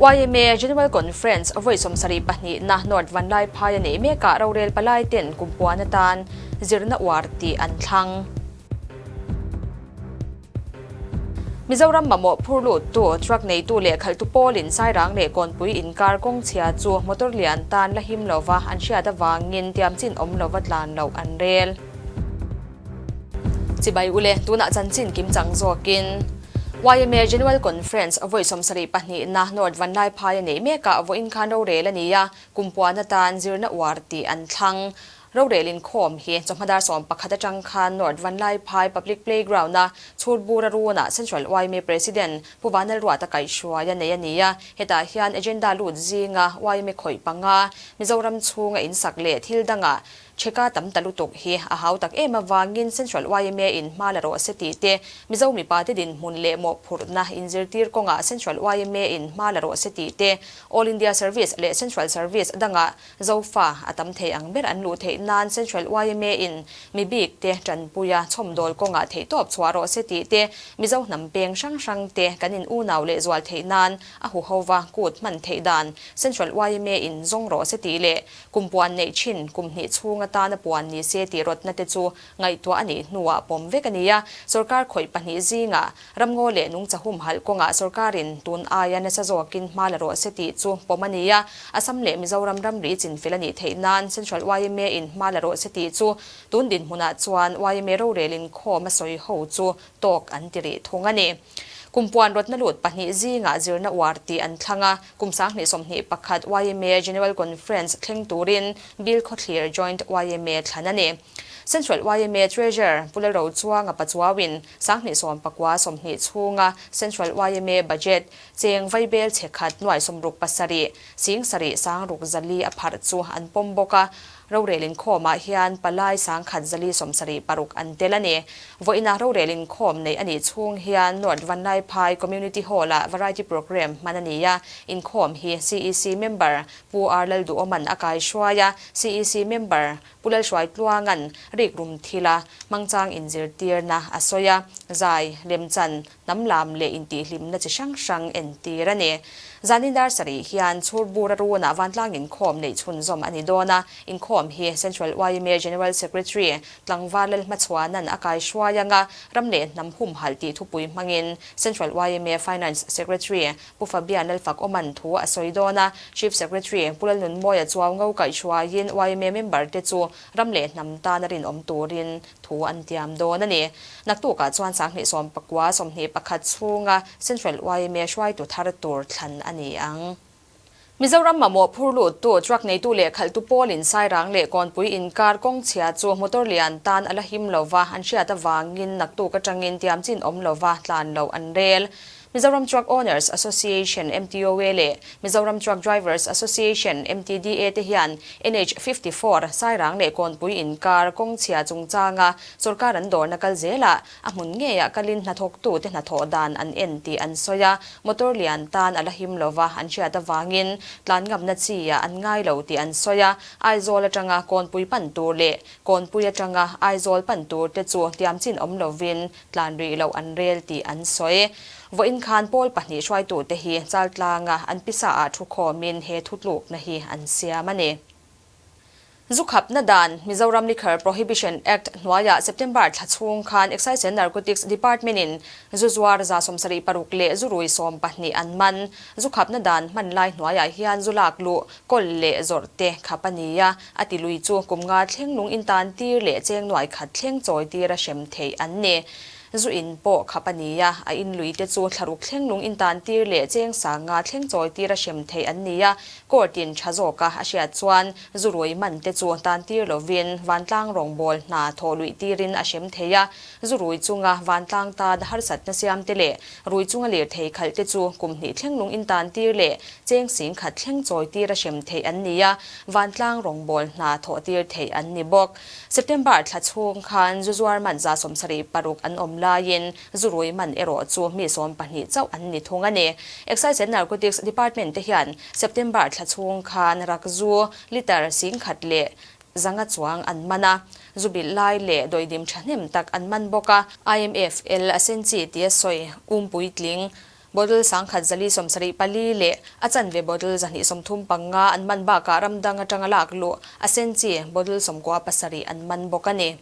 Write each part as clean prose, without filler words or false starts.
Yma General Conference vawi 72 na North Vanlaiphai a neih mekah rorel palai ten kum puan atan zirna uar tih an thlang. Mizoram mamawh phur luttu truck neitu leh khalhtu pawlin Sairang leh Kawnpui inkar kawng chhia chu motor lian tan la him lova an hriat avangin tiamchin awm lova tlan loh an rel. Chibai ule, tunah chanchin kim chang zawkin yma General Conference vawi 72 na North Vanlaiphai a neih mekah vawiin khan rorel a ni a, kum puan atan zirna uar tih an thlang. Rorel inkhawm hi chawhma dar 11 atang khan North Vanlaiphai Public Playground a Chhutbura runah Central yma President Pu Vanlalruata kaihhruai a nei a ni a, hetah hian agenda lut zinga yma khawih panga Mizoram chhunga insak leh thil dangah Chheka tam ta lutuk hi a hau tak em avangin Central yma in hma la rawh se tih te, Mizo mipa te dinhmun leh mawhphurhna inzirtir kawngah Central yma in hma la rawh se tih te, All India Service leh Central Service dangah Zofa a tam thei ang ber an luh theih nan Central yma in mi bik te tanpuia chhawmdawl kawngah theihtawp chhuah rawh se tih te, Mizo hnam peng hrang hrang te kan in unau leh zual theih nan a huhova kut hman theih dan Central yma in zawng rawh se tih leh Kum puan neih thin, kum hnih chhung atana puan ni se tih rawtna te chu ngaihtuah a nih hnuah pawm vek a ni a. Sorkar khawih pahnih zingah ramngaw leh nungcha humhalh kawngah sorkarin tun aia nasa zawkin hma la rawh se tih chu pawm a ni a. Assam leh Mizoram ramri chinfel a nih theih nan Central yma in hma la rawh se tih chu tun dinhmunah chuan yma rorel inkhawm a sawi ho chu tawk an ti rih thung a ni. Kum puan rawtna lut pahnih zingah zirna uar tih an thlang a, kum 2021 yma General Conference thleng turin Bill Khawthlir Joint yma thlan a ni. Central yma Treasurer Pu Lalro Chuanga Pachuauin 2019 20 chhunga Central yma Budget cheng vaibel chhe khat nuai 67 7 6 4 a pharh chu an pawm bawk a. Rorel inkhawmah hian palai 100 476 an tel a ni. Vawiina rorel inkhawm neih a nih chhung hian North Vanlaiphai Community Hall-ah variety programme hman a ni a. Inkhawm hi CEC member Pu R Lalduhawman a kai hruai a, CEC member Pu Lalhruai Tluanga'n rikrum thila hmangchang inzirtirna a sawi a, zai, lemchan, hnam lam leh intihhlimna chi hrang hrang entir a ni. Zanin dar sarih hian Chhurbura runah vantlang inkhawm neih chhunzawm a ni dawn a, inkhawm hi Central yma General Secretary Tlangval Lalhmachhuana'n a kai hruai anga ram leh hnam humhalh tih thupui hmangin Central yma Finance Secretary Pu Fabian Lalfakawma'n thu a sawi dawn a, Chief Secretary Pu Lalnunmawia Chuaungo kaihhruaiin yma member te chu ram leh hnam tana rinawm turin thu an tiam dawn a ni. Naktukah chuan 2019 21 chhunga Central yma hruaitu thar tur thlan a ni ang. Mizoram mamawh phur luttu truck neitu leh khalhtu pawlin Sairang leh Kawnpui inkar kawng chhia chu motor lian tan a la him lova an hriat avangin naktuk atangin tiamchin awm lova tlan loh an rel. Mizoram Truck Owners Association, MTOA, leh Mizoram Truck Drivers Association, MTDA, te hian NH 54, Sairang leh Kawnpui inkar kawng chhia chungchanga sorkar an dawrna kal zelah a hmun ngeiah kalin hnathawktu te hnathawh dan an en tih an sawi a, motor lian tan a la him lova an hriat avangin tlan ngamna chi ah an ngai lo tih an sawi a, Aizawl atanga Kawnpui pan tur leh Kawnpui atanga Aizawl pan tur te chu tiamchin awm lovin tlan rih loh an rel tih an sawi. Vawiin khan pawl pahnih hruaitute hi Chaltlanga an pisa ah thukhawmin he thutlukna hi an siam a ni. Zu khapna dan, Mizoram Liquor Prohibition Act hnuaiah September thla chhung khan Excise and Narcotics Department in zu zuar 76 leh zu rui 12 an man. Zu khapna dan hman lai hnuaiah hian zu lak luh, kawl leh zawrh te khap a ni a, a ti lui chu kum nga thleng lung intan tir leh cheng nuai khat thleng chawi tir a hrem theih an ni. Zu in pawh khap a ni a, a in lui te chu thlaruk thleng lung intan tir leh cheng sang nga thleng chawi tir a hrem theih an ni a, court in tha zawka a hriat chuan zu rui man te chu tan tir lovin vantlang rawngbâwl hna thawh luih tirin a hrem thei a, zu rui chunga vantlang tan harsatna siam te leh rui chunga lirthei khalh te chu kum hnih thleng lung intan tir leh cheng sing khat thleng chawi tir a hrem theih an ni a, vantlang rawngbâwl hna thawh tir theih an ni bawk. September thla chhung khan zu zuar man 76 an awm laiin zu rui man erawh chu mi 12 chauh an ni thung a ni. Excise and Narcotics Department te hian September thla chhung khan rak zu litre 10,000 leh 500 chuang an man a, zu bilh lai leh dawidim thahnem tak an man bawk a. IMF L a sen chi tia sawi umpui tling. Bottle 1474 leh a chanve bottle 235 an man bakah ram dang atanga lak luh a sen chi bottle 97 an man bawk a ni.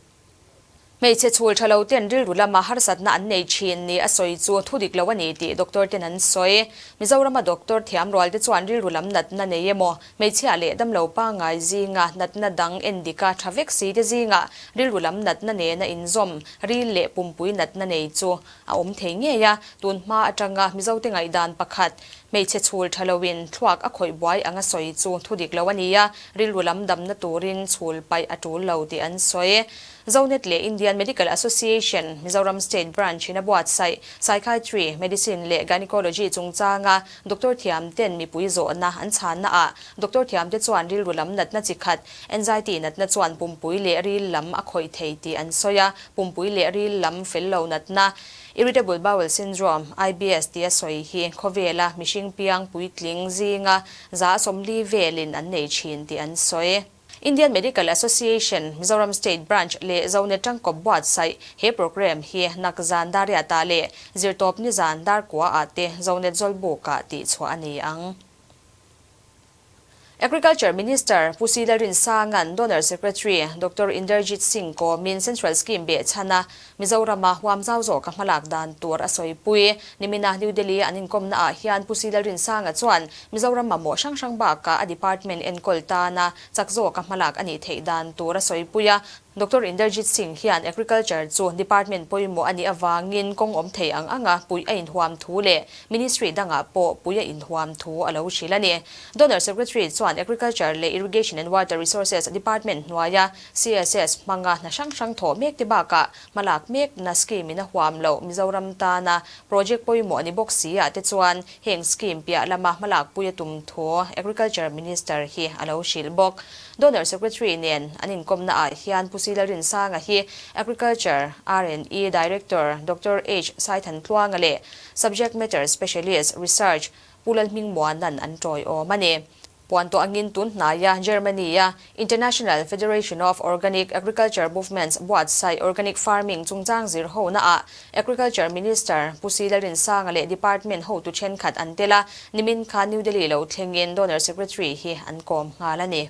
Hmeichhe chhul tha lo ten rilru lama harsatna an nei thin ni a sawi chu thu dik lo a ni tih doctor ten an sawi. Mizorama doctor thiam rual te chuan rilru lam natna nei emaw, hmeichhia leh damlo pangngai zinga natna dang en dika tha vek si te zingah rilru lam natna nena inzawm ril leh pumpui natna nei chu a awm thei ngei a. Tun hma atanga Mizote ngaihdan pakhat, hmeichhe chhul tha loin thluak a khawih buai anga sawi chu thu dik lo a ni a, rilru lam damna turin chhul paih a tul lo tih an sawi. Zonet leh Indian Medical Association, Mizoram State Branch in a buatsaih Psychiatry, Medicine leh Gynecology chungchanga Doctor thiam ten mipui zawhna an chhanna ah Doctor thiam te chuan rilru lam natna chi khat, anxiety natna chuan pumpui leh ril lam a khawih thei tih an sawi a, pumpui leh ril lam fel lo natna, Irritable Bowel Syndrome, IBS, tih a sawi hi khawvela mihring piang puitling zinga 40% velin an nei thin tih an sawi. Indian Medical Association, Mizoram State Branch leh Zonet tangkawp buatsaih he programme hi nak zan dar riatah leh zirtawp ni zan dar kuaah te Zonet Zawlbukah tihchhuah a ni ang. Agriculture Minister Pu Si Lalrinsanga'n Donor Secretary Doctor Inderjit Singh kawmin Central Scheme behchhana Mizorama huam zau zawka hmalak dan tur a sawipui. Nimina New Delhi-a an inkawmna ah hian Pu Si Lalrinsanga chuan Mizoram mamawh hrang hrang bakah a department enkawl tana chak zawka hmalak a nih theih dan tur a sawipui a. Doctor Inderjit Singh hian Agriculture chu department pawimawh a nih avangin kawng awm thei ang anga puih a inhuam thu leh Ministry dangah pawh puih a inhuam thu a lo hrilh a ni. Donor Secretary chuan Agriculture leh Irrigation and Water Resources Department hnuaia CSS hmanga hna hrang hrang thawh mek te bakah hmalak mekna scheme in a huam loh Mizoram tana project pawimawh a ni bawk si ah te chuan heng scheme piah lama hmalak pui a tum thu Agriculture Minister hi a lo hrilh bawk. Donor Secretary nen an inkawmna ah hian Pu Sila Rinsanga hi Agriculture R&E Director Doctor H Saithantluanga leh Subject Matter Specialist, Research, Pu Lalhmingmuana'n an tawiawm a ni. Puan tawh angin tun hnaia Germany-a International Federation of Organic Agriculture Movements buatsaih Organic Farming chungchang zir hona ah Agriculture Minister Pu Sila Rinsanga leh Department hotu thenkhat an tel a, nimin khan New Delhi lo thlengin Donor Secretary hi an kawm nghal a ni.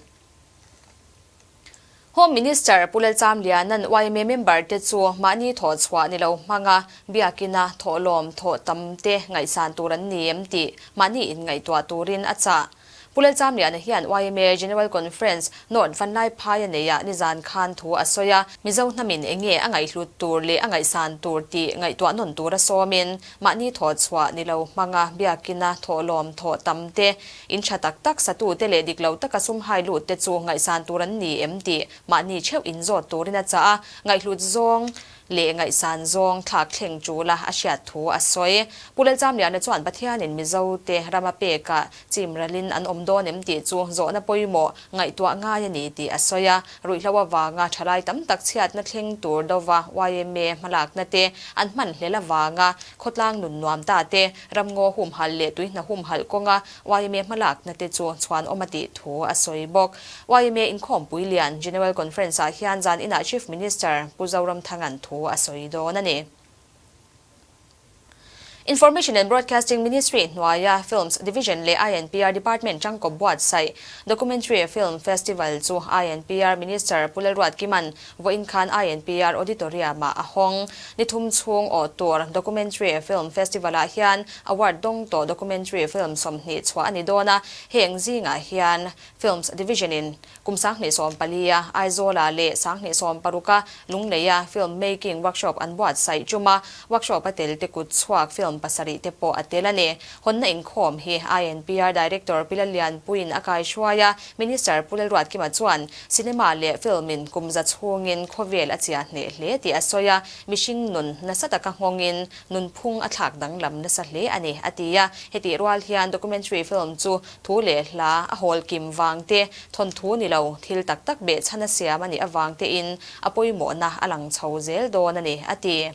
Home Minister Pu Lalchamliana'n yma member te chu mahni thawh chhuah ni lo hmanga biakina thawhlawm thawh tam te ngaihsan tur an ni em tih mahni inngaihtuah turin a chah. Pu Lalchamliana hian yma General Conference North Vanlaiphai a neihah nizan khan thu a sawi a, Mizo hnamin enge a ngaihhlut tur leh a ngaihsan tur tih ngaihtuah nawn tura sawmin mahni thawh chhuah ni lo hmanga biakina thawhlawm thawh tam te, in tha tak tak satute leh dik lo taka sum hai lut te chu ngaihsan tur an ni em tih mahni theuh inzawt turin a chah a, ngaihhlut zawng leh ngaihsan zawng thlak thleng tul a a hriat thu a sawi. Pu Lalchamliana chuan Pathianin Mizote rama pekah chim ralin an awm dawn em tih chu zawhna pawimawh ngaihtuah ngai a ni tih a sawi a. Ruihhlo avanga thalai tam tak chhiatna thleng tur dova yma hmalakna te an hman hlel avanga khawtlang nun nuam ta te, ramngaw humhalh leh tuihna humhalh kawnga yma hmalakna te chu chhuanawm a tih thu a sawi bawk. Yma inkhawmpui lian General Conference ah hian zan inah Chief Minister Pu Zoramthanga'n thu a sawi dawn a ni. Information and Broadcasting Ministry hnuaia Films Division leh INPR Department tangkawp buatsaih Documentary Film Festival chu INPR Minister Pu Lalruatkima'n vawiin khan INPR Auditorium-ah a hawng. Ni thum chhung awh tur Documentary Film Festival-ah hian award dawng tawh documentary film 20 chhuah a ni dawn a, heng zingah hian Films Division-in Kum 2014-a Aizawla leh 2016-a Lungleia Film Making Workshop an buatsaih tum a, workshop a tel te kut chhuak film pasarih te pawh a tel a ni. Hawnna inkhawm hi INPR Director Pi Lallianpuiin a kaihruai a, Minister Pu Lalruatkima chuan cinema leh film in kum za chhungin khawvel a chia hneh hle tih a sawi a, mihring nun nasa taka nghawngin nunphung a thlak danglam nasa hle a ni, a ti a. Hetih rual hian documentary film chu Thu leh hla a hawl kim vang te, thawnthu ni lo, thil tak tak behchhan a siam a nih avang tein a pawimawhna a lang chho zel dawn a ni, a ti.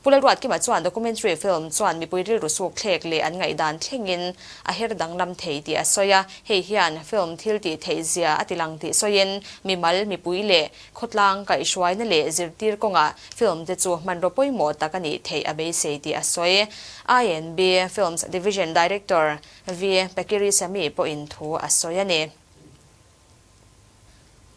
Pu Lalruatkima chuan documentary film chuan mipui rilru suk thlek leh an ngaihdan thlengin a her danglam thei tih a sawi a, hei hian film thil tih theih zia a tilang tih sawiin mimal, mipui leh khawtlang kaihhruaina leh zirtir kawngah film te chu hmanraw pawimawh tak a nih theih a beisei tih a sawi. INB Films Division Director V Pakirisamy pawhin thu a sawi a ni.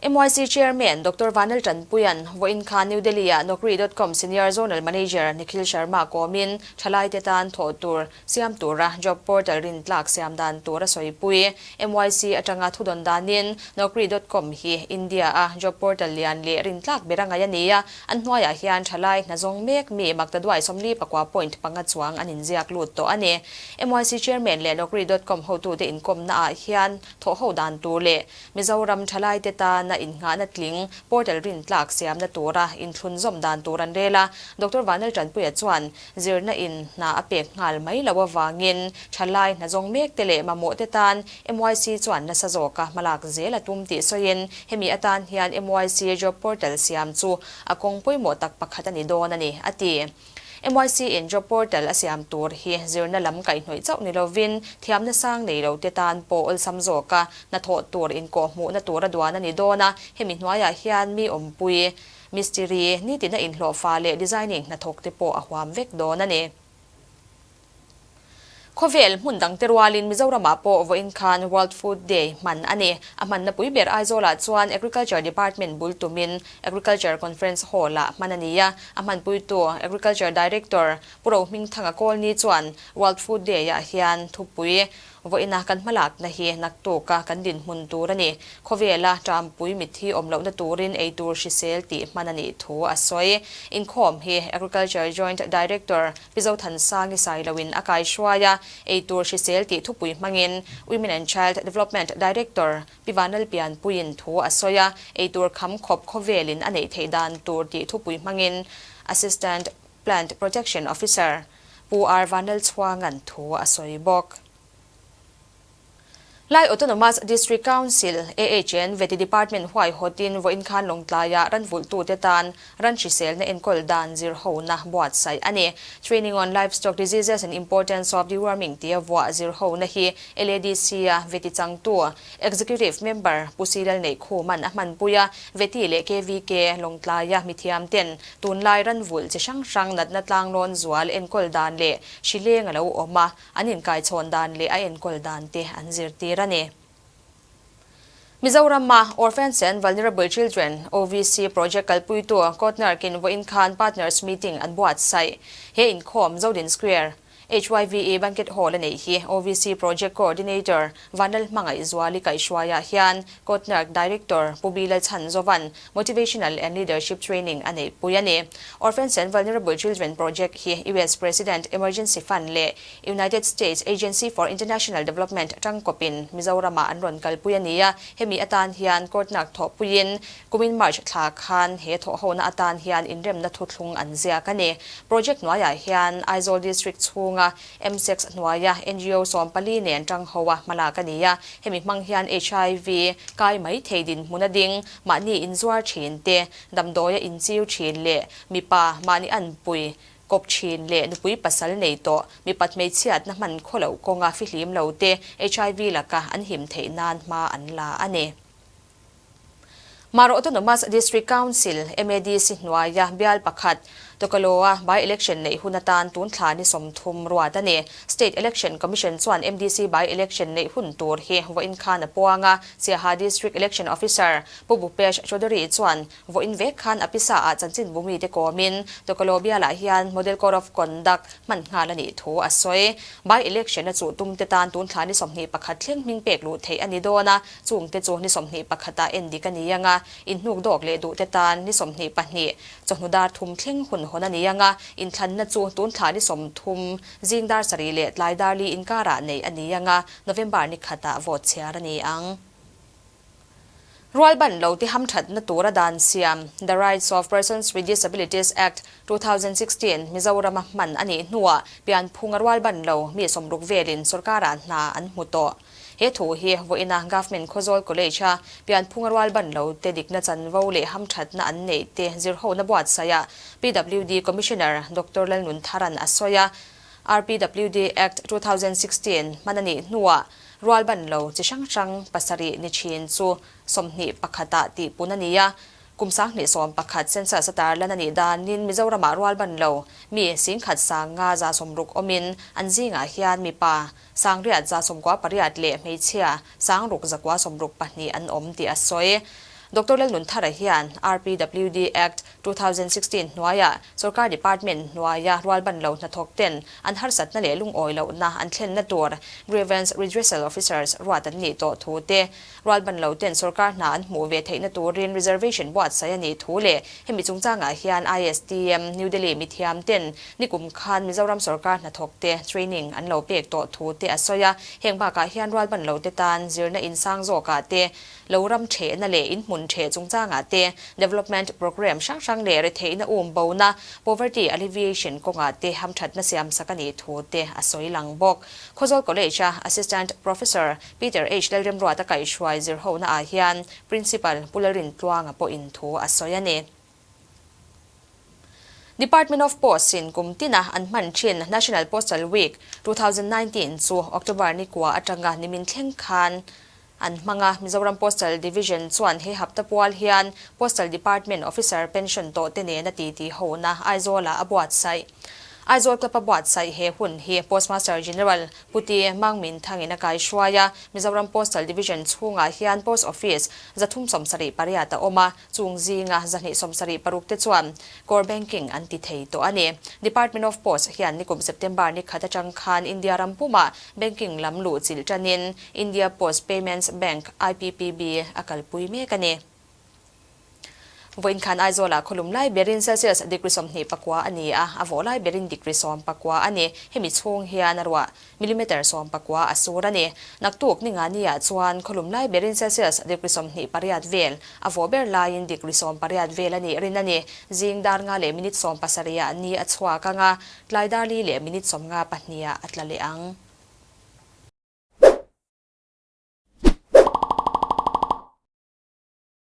MYC Chairman Doctor Vanel Tanpuia'n vawiin khan New Delhi-ah Naukri dot com Senior Zonal Manager Nikhil Sharma kawmin thalaite tan thawh tur siam tura job portal rintlak siam dan tur a sawipui. MYC atanga thudawn danin Naukri dot com hi India-a job portal lian leh rintlak ber a ngaih a ni a, an hnuaiah hian thalai hna zawng mek mi maktaduai 44 point panga chuang an inziak lut tawh a ni. MYC Chairman leh Naukri dot com hotute inkawmnaah hian Thawhho dan tur leh Mizoram thalaite tana innghahna tling portal rintlak siamna tura inthlunzawm dan tur an rel a. Doctor Vanel Tanpuia chuan zirna in hna a pek nghal mai lo avangin thalai hna zawng mek te leh mamawh te tan MYC chuan nasa zawka hmalak zel a tum tih sawiin hemi atan hian MYC job portal siam chu a kawng pawimawh tak pakhat a ni dawn a ni, a ti. MYC in job portal a siam tur hi zirna lam kaihhnawih chauh ni lovin thiamna sang nei lo te tan pawh awlsam zawka hnathawh tur inkawhhmuhna tur a duan a ni dawn a, hemi hnuaiah hian mi awmpui, mistiri, nitina inhlawhfa leh designing hnathawk te pawh a huam vek dawn a ni. Khawvel hmun dangte rualin Mizoramah pawh vawiin khan World Food Day hman a ni. A hmanna pui ber Aizawlah chuan Agriculture Department bul tumin Agriculture Conference Hall-ah hman a ni a. A hmanpuitu Agriculture Director Pu Rohmingthanga Kawlni chuan World Food Day-ah hian thupui vawiina kan hmalakna hi naktuka kan dinhmun tur a ni. Khawvela ṭampui mitthi awm lohna turin eitur hrisel tih hman a nih thu a sawi. Inkhawm hi Agriculture Joint Director Pi Zothansangi Sailoin a kaihruai a, eitur hrisel tih thupui hmangin Women and Child Development Director Pi Vanlalpianpuiin thu a sawi a, eitur kham khawp khawvelin a neih theih dan tur tih thupui hmangin Assistant Plant Protection Officer Pu R Vanlalchhuanga'n thu a sawi bawk. Lai Autonomous District Council, AHN, Veti Department huaihawtin vawiin khan Lawngtlaiah ranvulhtute tan ran hriselna enkawl dan zirhona buatsaih a ni. Training on Livestock Diseases and Importance of Deworming tia vuah zirhona hi LADC-a Veti changtu Executive Member Pu Silal Neihkhuman a hmanpui a, Veti leh KVK Lawngtlaia mithiamten tunlai ranvulh chi hrang hrang natna tlanglawn zual enkawl dan leh hrileng a lo awm a, An inkaichhawn dan leh a enkawl dan te an zirtir a ni. Mizorama Orphans and Vulnerable Children, OVC, project kalpuitu Kawtnarkin vawiin khan Partners Meeting an buatsaih. He inkhawm Zodin Square, HYVE Banquet Hall a neih hi OVC Project Coordinator Vanlal Hmangaihzuali kaihhruaiah hian Kawtnark Director Pu Bilal Chhanzovan Motivational and Leadership Training a neihpui a ni. Orphans and Vulnerable Children Project hi US President Emergency Fund leh United States Agency for International Development tangkawpin Mizoramah an rawn kalpui a ni a, hemi atan hian Courtnark thawhpuiin kumin March thla khan he thawhhona atan hian inremna thuthlung an ziak a ni. Project hnuaiah hian Aizawl District chhunga MSEX hnuaia ngo 14 nen tang ho a hmalak a ni a, hemi hmang hian hiv kai mai thei dinhmun a ding, mahni inzuar thin te, damdawia inchiu thin leh mipa mahni anpui kawp thin leh nupui pasal nei tawh, mipat hmeichhiatna hman khaw loh kawnga fihlim lo te hiv laka an him theih nan hma an la a ni. Mara Autonomous District Council, MADC, hnuaia bial pakhat, Tokaloa by-election neih hun atan tun thla ni 30 ruat a ni. State Election Commission chuan MDC by-election neih hun tur hi vawiin khan a puang a, Siaha District Election Officer Pu Bhupesh Chaudhary chuan vawiin vek khan a pisa ah chanchinbu mite kawmin Tokalo bialah hian Model Code of Conduct hman nghal a nih thu a sawi. By-election a chuh tumte tan tun thla ni 21 thleng hming pek luh theih a ni dawn a, Chungte chu ni 21 ah en dik a ni ang a, inhnuk dawk leh duhte tan ni 22 chawhnu dar thum thleng hun hawn a ni ang a, inthlanna chu tun thla ni 30 zing dar sarih leh tlai dar li inkarah neih a ni ang a, November ni khatah vote chhiar a ni ang. Rualban lo ti hamthatna tura dan siam, The Rights of Persons with Disabilities Act, 2016, Mizorama hman a nih hnuah pianphunga rualban lo mi 60 velin sorkarah hna an hmu tawh. He thu hi vawiina Government Khawzawl College-a pianphunga rualban lo te dikna chanvo leh hamthatna an neih te zirhona buatsaihah PWD Commissioner Doctor Lalnuntharan a sawi a. RPWD Act 2016 hman a nih hnuah rualban lo chi hrang hrang pasarih ni thin chu 21 ah tihpun a ni a. Kum 2011 census a tarlan a nih danin Mizoramah rualban lo mi 10,000 560 awmin an zingah hian mipa 898 leh hmeichhia 6,962 an awm tih a sawi. Doctor Lalnunthara hian RPWD Act 2016 hnuaiah sorkar department hnuaia rualban lo hnathawk ten an harsatna leh lungawi lohna an thlenna tur Grievance Redressal Officers ruat an nih tawh thu te, rualban lo ten sorkar hna an hmuh ve theihna turin reservation buatsaih a nih thu leh hemi chungchangah hian ISTM New Delhi mithiam ten nikum khan Mizoram sorkar hnathawk te training an lo pek tawh thu te a sawi a. Heng bakah hian rualban lo te tan zirna insang zawkah te, lo ram thehna leh inhmun theh chungchangah te, development programme hrang hrang leh retheihna um bona, poverty alleviation kawngah te hamthatna siamsak a nih thu te a sawi lang bawk. Khawzawl College-a Assistant Professor Peter H. Lalremruata kaihhruai zirhona ah hian Principal Pu Lalrintluanga pawhin thu a sawi a ni. Department of Post in kum tina an hman thin National Postal Week 2019 chu October ni kua atanga nimin thleng khan an hmang a. Mizoram Postal Division chuan he hapta pual hian Postal Department Officer pension tawh te nena titi hona Aizawl-ah a buatsaih. Aizawl Club a buatsaih he hun hi Postmaster General Pu Ti Mangmin Thangin a kaihruai a. Mizoram Postal Division chhungah hian Post Office 378 a awm a. Chung zinga 276 te chuan Core Banking an ti thei tawh a ni. Department of Post hian nikum September ni khat atang khan India ram pumah banking lam luh chilh tanin India Post Payments Bank, IPPB, a kalpui mek a ni. Vawiin khan Aizawlah khawlum lai berin Celsius degree 29 a ni a, a vawh lai berin degree 19 a ni. Hemi chhung hian a ruah millimeter 19 a sur a ni. Naktuk Ningani-ah chuan khawlum lai berin Celsius degree 28 vel, a vawh ber laiin degree 18 vel a nih rin a ni. Zing dar nga leh minute 17 ah ni a chhuak ang a, tlai dar li leh minute 52 ah a tla leh ang.